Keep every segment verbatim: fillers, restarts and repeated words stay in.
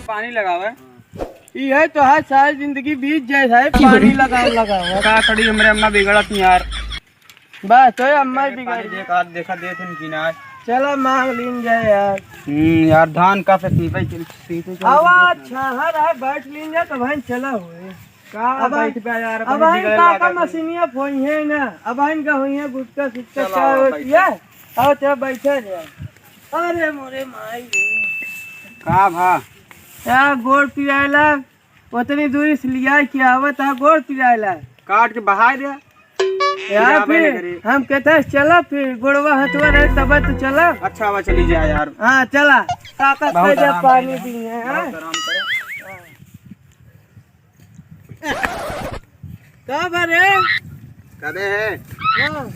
पानी लगावे। ई है तो हर सारी जिंदगी बीत जाए है, पानी लगाओ, लगाओ। का करी, हमरे अम्मा बिगड़त नहीं यार। बस, तो अम्मा बिगड़ पानी देख, आज देखा, देख इनकी ना। चला, मांग लीन जाए यार। हम्म, यार, धान का से पीपे चल, पीपे चल। आवा, अच्छा, हर है, बैठ लीन जाए, तो भाई चला हुए। का अब बैठ बा यार, अब भाई बिगड़े का, का लागत है। मशीनिया फोई है ना, अब इनका हुई है गुटका सुटका चला, चाय आवा, होती बैठा। है। आओ, चल, बैठा जाए। अरे मोरे माई रे। का भा? या गोड़ पिराए लाग, उतनी दूरी से लिया के आवत है, गोड़ पिराए लाग। काट के बहाय दे। यार, पिराबे फिर न करी। हम कहते हैं, चला फिर, गोड़वा हथवा रहे तब तो चला। अच्छा, अब चली जा यार। हाँ, चला। ताकत बहुत से जब आराम पानी करे, पिए, हाँ? बहुत आराम करे। का बा रे? कबे है? हाँ।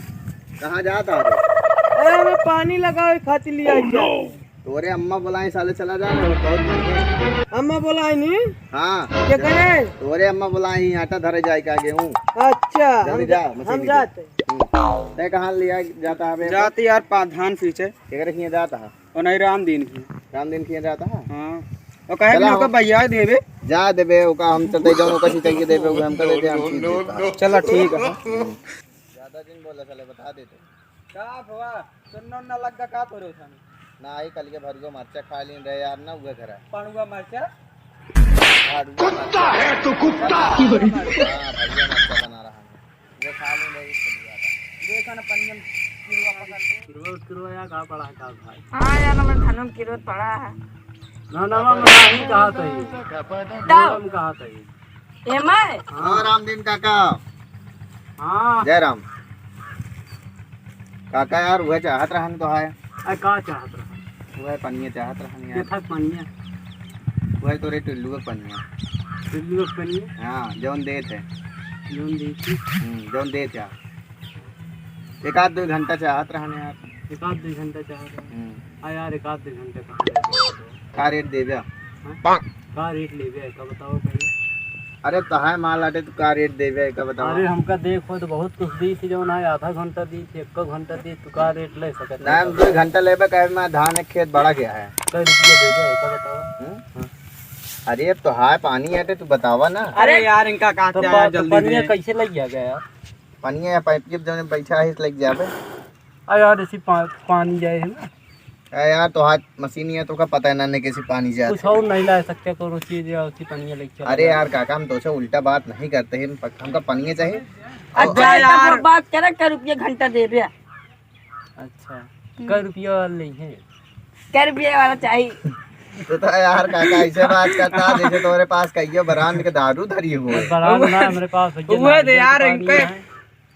कहाँ जात है? अरे, हमें पानी लगावे खातिर लिया गया। तोरे अम्मा बुलाई, साले चला जा, बहुत बढ़िया। अम्मा बुलाई नी? हाँ। क्या करे? तोरे अम्मा बुलाई, आटा धरे जाए का गेहूँ। अच्छा, जल्दी हम जा, जा-, मशीन हम की। जाते। हम्म। तै कहाँ लिया जाता है बे? जाते यार, पा-, धान पीछे। केकरे किहाँ जाता है? ओ नहीं, रामदीन की। रामदीन किहाँ जाता है? हाँ। ओ कहे चला भी ओका हम भैया देबे। जा देबे, ओका हम चलते जाओ, ओका सिंचाई के देबे, ओका हमका दे दे, हम सींच देता। चला ठीक है। हम्म। ज्यादा दिन बोला साले, बता देते। का भवा, सुन्ना उन्ना लग गा का तोरे उठाने? ना आई, कल के भरुआ मरचा खा लीन रहे यार, ना उहे घर है। पड़ुआ मरचा? भरुआ कुत्ता मरचा। है तू, कुत्ता! हाँ, भरुआ मरचा बना रहा है। वो खा लीन रहे, इसको दिया था। देखा ना, पनिया में किरवा पकड़ ले। किरवा, किरवा यार, का पड़ा है, का भाई? हाँ यार, हमारे थाना में किरवा पड़ा है। ना, ना, ना, ना, हम कहा था ये। तब? हम कहा था ये। एमे? हाँ, रामदीन काका। हाँ। जय राम। काका यार, उहे चाहत रहन तो है। आ, का चाहत रहन? उहे पनिया चाहत रहन यार। केथा पनिया? उहे तोरे टुल्लू के पनिया। टुल्लू के पनिया? हाँ, जौन देत है। जौन देत है? हम्म, जौन देत है। एक आध दो घंटा चाहत रहन यार। एक आध दो घंटा चाहत रहन। हम्म। हाँ यार, एक आध दो घंटा कहाँ जाए? का रेट देबे? हाँ? का रेट लेबे है, का बताओ पहले? अरे, तोहार माल आटे, तू का रेट देबे है, का बताओ? अरे, हमका देखो तो बहुत कुछ दी थी, जौन है आधा घंटा दी थी, एक घंटा दी, तू का रेट ले सकत है? ना, हम दो घंटा लेबे, कहे मैं धान एक खेत बड़ा गया है। कै रुपया देबे है, का बताओ? हम्म? हाँ। अरे, अब तोहार पानी आटे, तू बतावा ना। अरे यार, इनका कहाँ तो से आया, पा-, तो जल्दी पनिया दे। कैसे लग गया यार? पनिया या पाइप के जौन बैठा है, इस लग जाबे। आ यार, इसी पा-, पानी जाए है ना। अरे यार, तो हाथ मशीन ही है, तो का पता है ना, ने कैसे पानी जात कुछ है। और नहीं ला सकते, कोनो चीज या उसी पनिया लेके चला अरे जाए। यार काका, हम तो उसे उल्टा बात नहीं करते हैं, प-, हमका पनिया चाहिए। अच्छा, और ऐसा यार। फिर बात करे, कै रुपया घंटा देबे? अच्छा, हम्म। कै रुपया वाला नहीं है? कै रुपया वाला चाहिए। तो, तो यार काका, ऐसे बात करता है, जैसे तुम्हारे पास कहियो ब्रांड के दारू धरी हो। ब्रांड ना, मेरे पास भैया उहे नारियल दे यार, के पानी इनके है।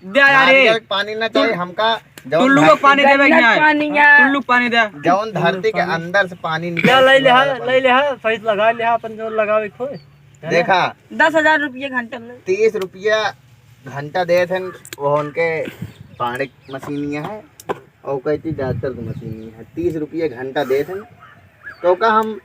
दे यार, नारियल ए। के पानी ना चाहिए तू-, हमका, जौन टुल्लू को धरती पानी देवे के गन्ना है। पानी है। टुल्लू को पानी दे। जौन धरती के अंदर से पानी निकल ले, ले, ले, ले, सही से लगा ले, अपन जो लगावे को, है ना? देखा, दस हजार रुपये घंटा में। तीस रुपया घंटा देत हन, वो उनके पाड़े मशीनिया है, और कहती डॉक्टर को मशीनिया है, तीस रुपये घंटा देत हन, तो का हम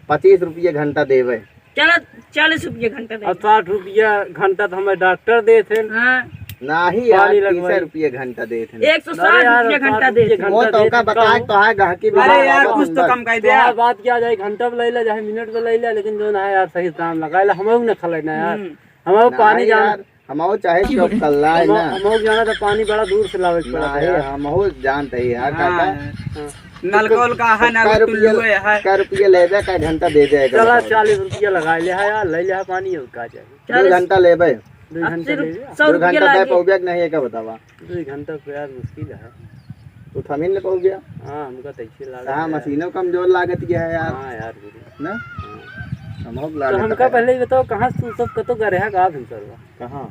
पच्चीस रुपये घंटा देवे। चलो, चालीस रुपये घंटा दे। अब साठ रुपया घंटा तो हमें डॉक्टर देत हैं। हाँ। नाही यार, पानी लगवाई। तीस रुपये घंटा देत हैं। एक सौ साठ अरे यार, रुपये घंटा साठ देत रुपये हैं। घंटा वो तो देत का हैं, बताए कहूँ। तो है, गहकी भी अरे बार यार, बार कुछ तो अंदर। कम कर तो दे यार। बात क्या जाए, घंटा पे ले ला, चाहे मिनट पे ले ला, लेकिन जो ना है यार, सही दाम लगाए ला, हम ना खले ना यार। हम्म। हम वो ना पानी जान यार। हमहू चाहे चौक कल्ला है हम, ना। हमहू जाना था, पानी बड़ा दूर से लावे के पड़त है नहीं, यार। हमहू जानते ही यार, हाँ। काका। हाँ। नलका उलका है ना, कै रुपया, टुल्लू है। कै रुपया ले जा, कै घंटा दे जाएगा, चला, बताओ। चालीस रुपया लगा ले है यार, ले ले है पानी, और का चाहिए? दो चालीस। घंटा लेबे। दो घंटा अस्सी लेबे। सौ दो रुपया घंटा दे लागे। पौबे कि नहीं, एका बतावा। दो घंटा तो यार मुश्किल है। तो थमीन ले पौबे। हाँ, हमका तो ऐसे लागत कहाँ है। मशीनों कमजोर लागत गया है यार। हाँ यार, गुरु। ना? हाँ। हमहू तो लागत हमका है। पहले ही बताओ, कहाँ से तू सब कतो गए रहा, कहाँ भीतर हुआ? कहाँ?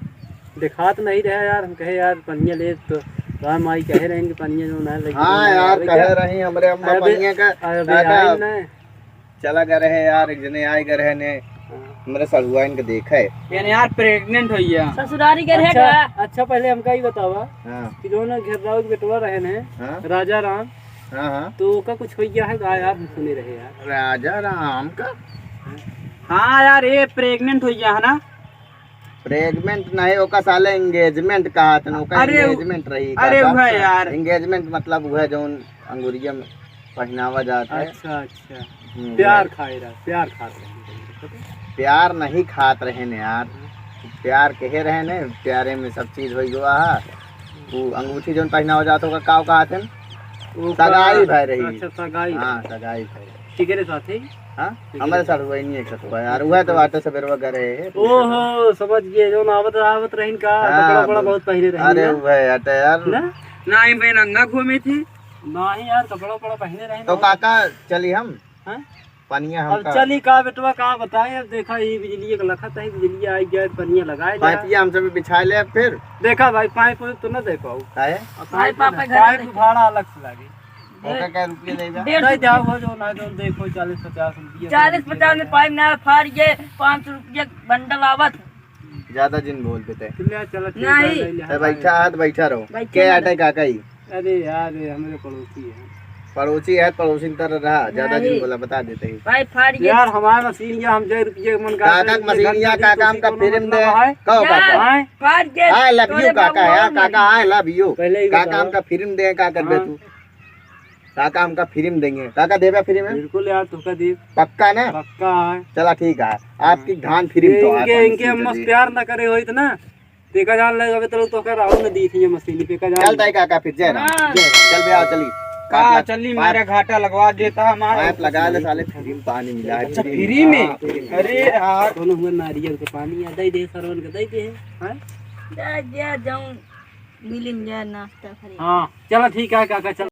देखात नहीं रहा यार, हम कहे यार पनिया ले तो, तो हम आई कहे रहे कि पनिया जो ना लगी हाँ तो यार, आवे कहे क्या? रही हमरे अम्मा अबे, पनिया का, अबे का, का, आई ना। चला गए रहे यार, एक जने आए गए रहे ने, हाँ। हमरे सड़ुआ इनके देखा है। यानी यार pregnant हुई है। ससुरारी गए रहे अच्छा, का? अच्छा पहले हमका ही बतावा हाँ। कि जो ना घेरराव के बेटवा रहे ने, हाँ। राजा राम, हाँ, हाँ। तो ओका कुछ हो गया है का यार, हम सुने रहे यार। राजा राम का? हाँ यार, ये pregnant हो गया है ना? Pregnant नहीं, ओका साले engagement कहा था, ओका अरे, engagement रही, अरे काका। वह यार। Engagement मतलब वह जौन अंगुरिया में पहनावा जाता है। अच्छा, अच्छा। हम्म, प्यार भाई। खाए रहा, प्यार खात रहे। प्यार नहीं खात रहे ने यार, प्यार कहे रहे ने, प्यारे में सब चीज हो गवा है। वो अंगूठी जौन पहनावा जात होगा, का कहा थे? वो सगाई का-, भय रही। अच्छा, सगाई। हाँ, सगाई भय रही। ठीक है रे साथी। हाँ, ठीक है हमारे रे। साथ हुआ ही नहीं एक साथ हुआ यार, हुआ तो बाटे सबेरवा घर है। ओहो, समझ गए, जौन आवत, आवत रहीन का, हाँ, कपड़ा उपड़ा बहुत पहने रहीन अरे ना। वह हटे यार। ना? ना, हम भाई नंगा घूमे थे। नहीं यार, कपड़ा उपड़ा पहने रहे तो ना। काका चली हम? हाँ? पनिया अब हमका चली का बेटवा, का बताए, अब देखा, ये बिजली एक लखत है, बिजली आई गया, पनिया लगाए जा। पाइपिया हम सब बिछा ले अब फिर। देखा भाई, पाइप उइप तो ना दे पाऊ। काहे? अब भाई, पाइप, पापा घर पाइप में भाड़ा अलग से लागे। ओके, क्या रुपये लेगा? डेढ़ सौ नहीं जाओ, हो जो ना जो, देखो, चालीस पचास रुपये चालीस पचास में पाइप ना फाड़ के पाँच सौ रुपये बंडल आवत। ज्यादा जिन बोल देते। चलिए, चलो, ठीक है, नहीं। ले ले, ए, बैठा हाथ बैठा रहो। बैठा के ना आटे रहो। काका ही? अरे यार, ये हमारे पड़ोसी है। पड़ोसी है, पड़ोसी की तरह रहा, ज्यादा नहीं। जिन बोला, बता देते ही। भाई, फाड़ के यार, हमारे मशीन या हम जय रुपये मन का काका के मशीन या काका हमका फिल्म दे। कहो क्या? काका। हाँ? फाड़ के I love you तोरे काका, बबुआ यार, में। काका, I love you। पहले ही काका बताओ। हमका फिल्म दे, का कर दे हाँ। तू? काका हमका फ्री में देंगे। काका देबे फ्री में? बिल्कुल यार, तोका दे। पक्का ना? पक्का है। चला ठीक है, आपकी धान फ्री में तो इनके, इनके हम मस्त प्यार ना करे हो इतना। तेका जान ले, अबे तो तोका राहुल ने दी थी ये मशीन पे का जान चल ले। ताई काका फिर जय राम। हाँ। जय राम। चल बे आओ चली। का पाइप लग-, चली पाइप, मारे घाटा लगवा देता हमारा। पाइप लगा ले साले, फ्री में पानी मिला है, अच्छा, फ्री में। फ्री में? हाँ, फ्री में। अरे यार। दोनों हुए नारियल के पानी आ, दे दे सरवन के, दे दे। हाँ? जा, जा, जाऊं, मिलिन जा नाश्ता करे। हाँ, चला ठीक है काका, चल।